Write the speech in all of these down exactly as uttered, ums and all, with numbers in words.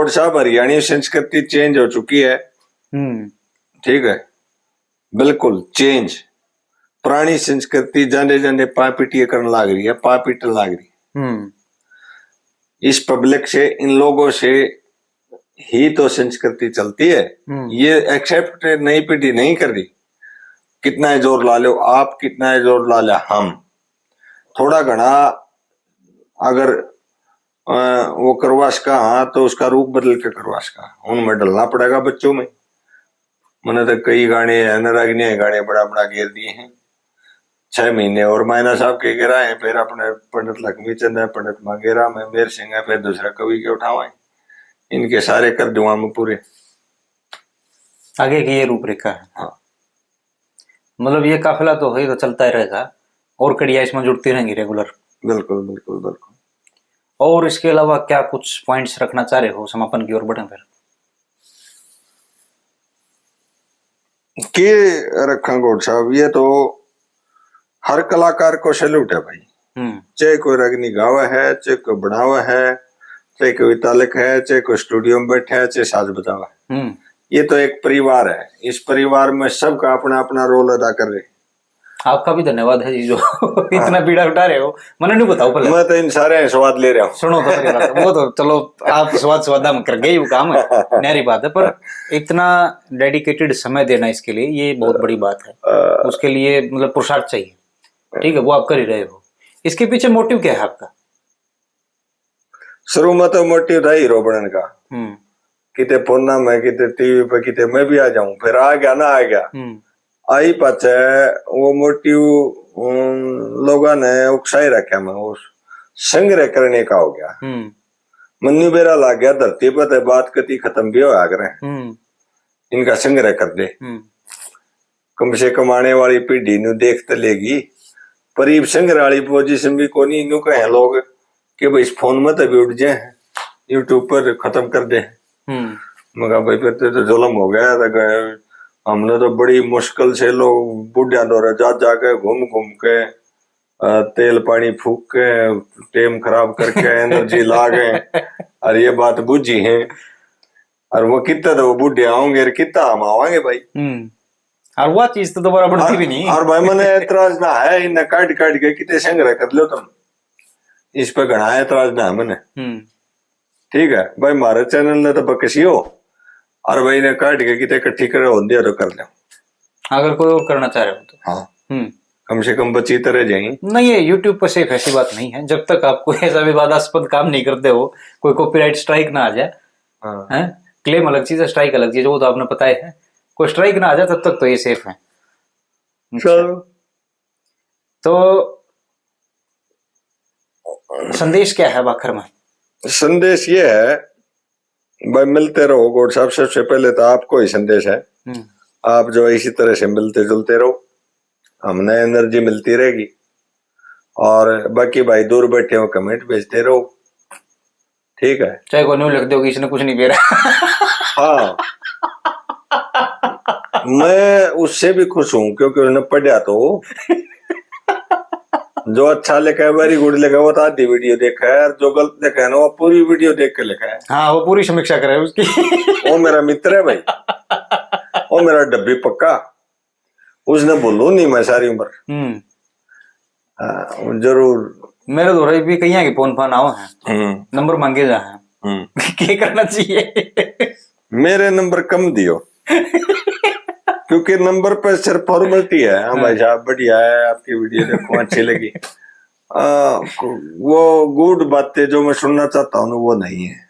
साहब, हरियाणी संस्कृति चेंज हो चुकी है। हम्म। ठीक है, बिल्कुल चेंज। पुरानी संस्कृति जाने जाने पाए पिटिए करने लाग रही है, पाए पिटने लाग रही है। हम्म। इस पब्लिक से, इन लोगों से ही तो संस्कृति चलती है। हम्म। ये एक्सेप्ट नई पीढ़ी नहीं कर रही। कितना ही जोर ला लो आप, कितना ही जोर ला लिया हम, थोड़ा घना अगर, अ, वो करवा सका, हाँ, तो उसका रूप बदल के करवा सका। उनमें ढलना पड़ेगा बच्चों में। मैंने तो कई गाने, अनुरागिनी गाने बड़ा बड़ा घेर दिए हैं। छह महीने और मायना साहब के घेरा है, फिर अपने पंडित लक्ष्मी चंद है, पंडित मांगेराम है, मेर सिंह है, फिर दूसरा कवि के उठावा है। इनके सारे कर दूंगा मैं पूरे। आगे की ये रूपरेखा है। हाँ। मतलब, ये काफिला तो है, तो चलता ही रहेगा और कड़ियाँ इसमें जुड़ती रहेंगी रेगुलर। बिल्कुल, बिल्कुल, बिल्कुल। और इसके अलावा क्या कुछ पॉइंट्स रखना चाह रहे हो, समापन की ओर बढ़ें फिर? के रखा गोड साहब, ये तो हर कलाकार को सैल्यूट है भाई। हम्म। चाहे कोई रागनी गावा है, चाहे कोई बनावा है, चाहे कोई तालक है, चाहे कोई स्टूडियो में बैठा है, चाहे साज बजावा है। हम्म। ये तो एक परिवार है, इस परिवार में सबका अपना अपना रोल अदा कर रहे। आपका भी धन्यवाद है जी, जो इतना बीड़ा उठा रहे हो। मैंने नहीं बताओ पहले। मैं तो इन सारे स्वाद ले रहा हूँ। सुनो तो मेरी बात, वो तो चलो, आप स्वाद स्वादा में कर गए वो काम है, न्यारी बात है, पर इतना डेडिकेटेड समय देना इसके लिए, ये बहुत बड़ी बात है। अ, उसके लिए मतलब पुरुषार्थ चाहिए। ठीक है, वो आप कर ही रहे हो। इसके पीछे मोटिव क्या है आपका? शुरू में तो मोटिव था हीरो बनने का। हम्म। किते फोना में, किते टीवी पे, किते मैं भी आ जाऊं, फिर आ गया ना आ गया। हम्म। आई पाछे वो मोटिव, उन लोगों ने उकसाई रखा मैं, वो संग्रह करने का हो गया। हम्म। मन्नू बेरा लाग गया धरती पर, तो बात कती खत्म भी होया करे। हम्म। इनका संग्रह कर दे। हम्म। कम से कम आने वाली पीढ़ी नु देख तो लेगी। पर इब संग्रह वाली पोजीशन भी कोनी, नु कहे लोग कि भाई इस फोन में तो भी उठ जाए, YouTube पर खत्म कर दे। हम्म। मैं कहा, भाई फिर तो, तो जुल्म हो गया, तो गए, हमने तो बड़ी मुश्किल से लोग बूढ़िया दौरे जा जाके, घूम घूम के, अ, तेल पानी फूक के, टेम खराब करके, एनर्जी ला गए। और ये बात बुझी है। और वो कितना तो वो बूढ़े आओगे और कितना हम आवांगे भाई। हम्म। और वो चीज तो दोबारा बढ़ती भी नहीं। और भाई, मैंने एतराज ना है, इन्हें काट काट के कितने संग्रह कर लो तुम, इस पे घना एतराज ना है मैंने। हम्म। ठीक है भाई, हमारे चैनल ने तो बकसी हो, और भाई ने काट के कितने इकट्ठी करे होंदे तो कर लो। अगर कोई और करना चाह रहे हो तो। हाँ। हम्म। कम से कम बची तो रह जाएंगे। नहीं, ये YouTube पर सेफ ऐसी बात नहीं है, जब तक आप कोई ऐसा विवादास्पद काम नहीं करते हो, कोई कॉपीराइट स्ट्राइक ना आ जाए। हाँ। हैं? क्लेम अलग चीज है, स्ट्राइक अलग चीज है, वो तो आपने पता ही है। कोई स्ट्राइक ना आ जाए तब तक तो ये सेफ है। अच्छा। चलो। तो संदेश क्या है आखिर में? संदेश ये है भाई, मिलते रहो गोड साहब। सबसे पहले तो आपको ही संदेश है, हम्म। आप जो इसी तरह से मिलते जुलते रहो, हमने एनर्जी मिलती रहेगी। और बाकी भाई दूर बैठे हो, कमेंट भेजते रहो, ठीक है। चाहे कोई न्यू लिख दो कि इसने कुछ नहीं बेरा। हाँ, मैं उससे भी खुश हूँ, क्योंकि उसने पढ़ा तो। जो अच्छा लिखा है, वेरी गुड लिखा है, वो तो आधी वीडियो देखा है, और जो गलत लिखा है ना, वो पूरी वीडियो देख के लिखा है। हाँ, वो पूरी समीक्षा करे उसकी। वो मेरा मित्र है भाई, वो मेरा डब्बी पक्का, उसने बोलू नहीं मैं सारी उम्र। हम्म। हाँ, जरूर। मेरे तो भी कईयां के फोन फान आओ हैं, हम्म। नंबर मांगे जा हैं। हम्म। के करना चाहिए? मेरे नंबर कम दियो। क्योंकि नंबर पे सिर्फ फॉर्मेलिटी है। हाँ भाई हाँ। साहब, बढ़िया है, आपकी वीडियो देखो, अच्छी लगी। आ, वो गुड बातें जो मैं सुनना चाहता हूँ ना, वो नहीं है।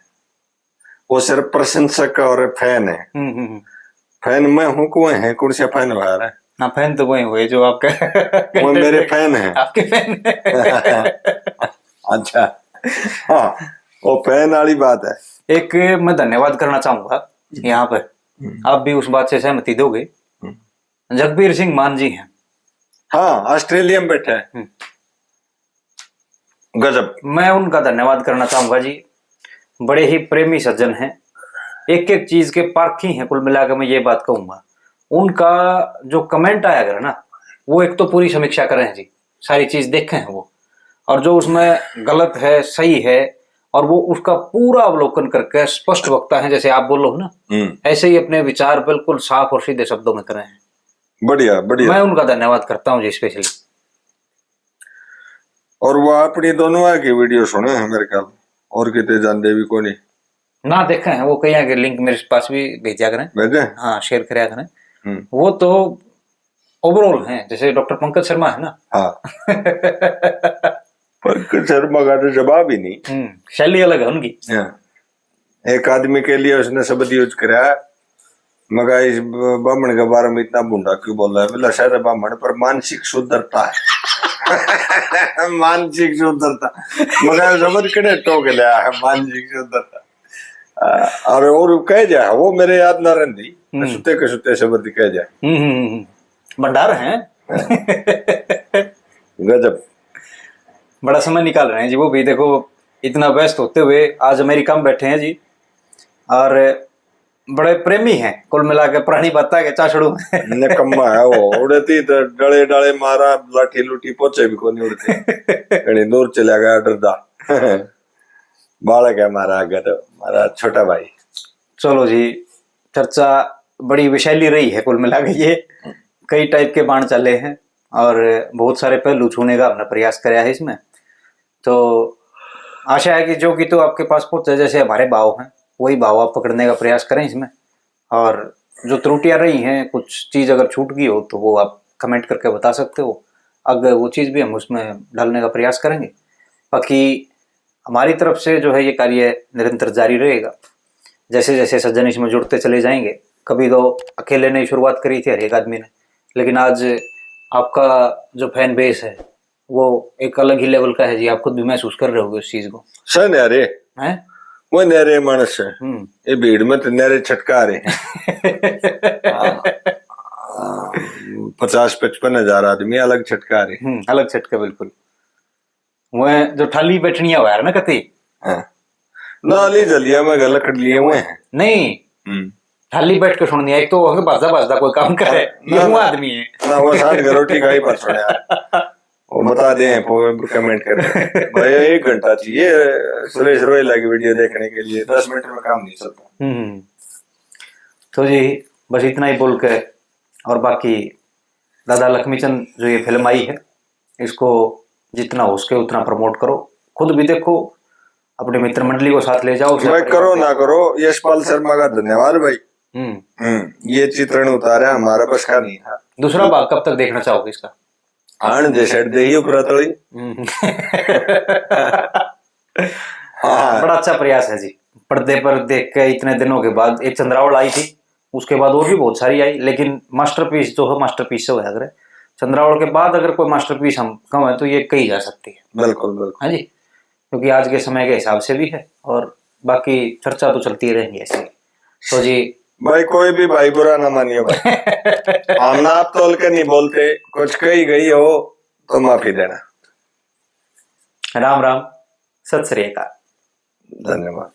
वो सिर्फ प्रशंसक और फैन है। हम्म, हम्म, हम्म। फैन मैं हूँ, कौन है, कौन सा फैन हुआ है? हाँ, फैन तो वही हुए जो आपका वो मेरे फैन हैं। आपके फैन हैं। अच्छा, हाँ, वो फैन वाली बात है। एक मैं धन्यवाद करना चाहूंगा यहाँ पर, हम्म। आप भी उस बात से सहमति दोगे। हम्म। जगबीर सिंह मान जी हैं। हाँ, ऑस्ट्रेलिया में बैठे हैं। हम्म। गजब। मैं उनका धन्यवाद करना चाहूंगा जी, बड़े ही प्रेमी सज्जन हैं, एक एक चीज के पारखी हैं। कुल मिला के मैं ये बात कहूंगा, उनका जो कमेंट आया करे ना, वो एक तो पूरी समीक्षा करें जी, सारी चीज देखें हैं वो, और जो उसमें गलत है, सही है, और वो उसका पूरा अवलोकन करके स्पष्ट वक्ता है, जैसे आप बोलो ना, हम्म। ऐसे ही अपने विचार बिल्कुल साफ और सीधे शब्दों में करें हैं। बढ़िया, बढ़िया। मैं उनका धन्यवाद करता हूँ जी specially। और वो अपनी दोनों की वीडियो सुने हैं मेरे ख्याल, और किते जानते भी कोनी। ना देखे हैं, वो कहीं के लिंक मेरे पास भी भेजा करें। भेजे? हाँ, शेयर करया करें। हम्म। वो तो ओवरऑल हैं, जैसे डॉक्टर पंकज शर्मा है ना। हाँ। पंकज शर्मा का तो जवाब ही नहीं। हम्म, शैली अलग है उनकी। हाँ। एक आदमी के लिए उसने शब्द यूज करा, मगा इस ब-, बामण के बारे में इतना भूंडा क्यों बोल रहा है? बोला, शायद बामण पर मानसिक सुंदरता है। मानसिक सुंदरता। मगा शब्द कड़े टोक लिया है, मानसिक सुंदरता। आ, और, और कह जा, वो मेरे याद ना रहंदी। मैं हम्म। सुते के सुते शब्द कह जा। हम्म, हम्म, हम्म। भंडार हैं। गजब। बड़ा समय निकाल रहे हैं जी वो भी। देखो, इतना व्यस्त होते हुए आज अमेरिका में बैठे हैं जी, और बड़े प्रेमी हैं, कुल मिला के पुरानी बातें के चाशड़ू में। निकम्मा है वो, उड़ती तो डाले डाले मारा, लाठी लूटी पोचे भी कोनी उड़ते। कहीं दूर चला गया डरदा। बालक है हमारा आगे तो, हमारा छोटा भाई। चलो जी, चर्चा बड़ी विषैली रही है कुल मिला के। ये कई टाइप के बाण चले हैं और बहुत सारे पहलू छूने का हमने प्रयास करा है इसमें। तो आशा है कि जो कि तो आपके पास पहुंचे, जैसे हमारे भाव हैं, वही भाव आप पकड़ने का प्रयास करें इसमें। और जो त्रुटियां रही हैं, कुछ चीज़ अगर छूट गई हो, तो वो आप कमेंट करके बता सकते हो। अगर वो चीज़ भी हम उसमें डालने का प्रयास करेंगे। बाकी हमारी तरफ से जो है, ये कार्य निरंतर जारी रहेगा। जैसे जैसे सज्जन इसमें जुड़ते चले जाएंगे, कभी तो अकेले ने ही शुरुआत करी थी हर एक आदमी ने, लेकिन आज आपका जो फैन बेस है, वो एक अलग ही लेवल का है जी। आप खुद भी महसूस कर रहे होगे उस चीज़ को। सर न्यारे हैं? वो न्यारे मानस है। हम्म। ये भीड़ में तो न्यारे छटका रहे हैं। हाँ। पचास पचपन हजार आदमी अलग छटका रहे। हम्म, अलग छटका, बिल्कुल। वह जो ठाली बैठनिया हुआ है ना कती। हाँ। नाली जलिया में गल कट लिए हुए हैं। नहीं। हम्म। ठाली बैठ के सुननी है, एक तो वह बाजा बाजदा कोई काम करे, ना, ये हुआ ना। आदमी है। ना, वो साथ घर रोटी खाई पर सुने यार। वो बता दें, कमेंट कर। भाई, एक घंटा चाहिए, सुरेश रोयला की वीडियो देखने के लिए, दस मिनट में काम नहीं चलता। हम्म। तो जी, बस इतना ही बोल के, और बाकी दादा लक्ष्मीचंद जो ये फिल्म आई है, इसको जितना हो सके उतना प्रमोट करो, खुद भी देखो, अपने मित्र मंडली को साथ ले जाओ, उसे भाई, करो ना करो, यशपाल शर्मा का धन्यवाद भाई। हम्म। हम्म, ये चित्रण उतारा हमारा बस का नहीं था। दूसरा भाग कब तक देखना चाहोगे इसका? आन दे सेट दे ही ऊपर तली। हम्म। हाँ। बड़ा अच्छा प्रयास है जी। पर्दे पर देख के इतने दिनों के बाद एक चंद्रावल आई थी, उसके बाद और भी बहुत सारी आई, लेकिन मास्टरपीस जो है, मास्टरपीस से होया करे। चंद्रावल के बाद अगर कोई मास्टरपीस हम कहें तो ये कही जा सकती है। बिल्कुल, बिल्कुल। हाँ जी, क्योंकि आज के समय के हिसाब से भी है और बाकी चर्चा तो चलती रहेंगी ऐसे ही। तो जी भाई, कोई भी भाई बुरा ना मानियो भाई। हम नाप तोल के नहीं बोलते, कुछ कही गई हो तो माफी देना। राम राम, सत श्री अकाल। धन्यवाद।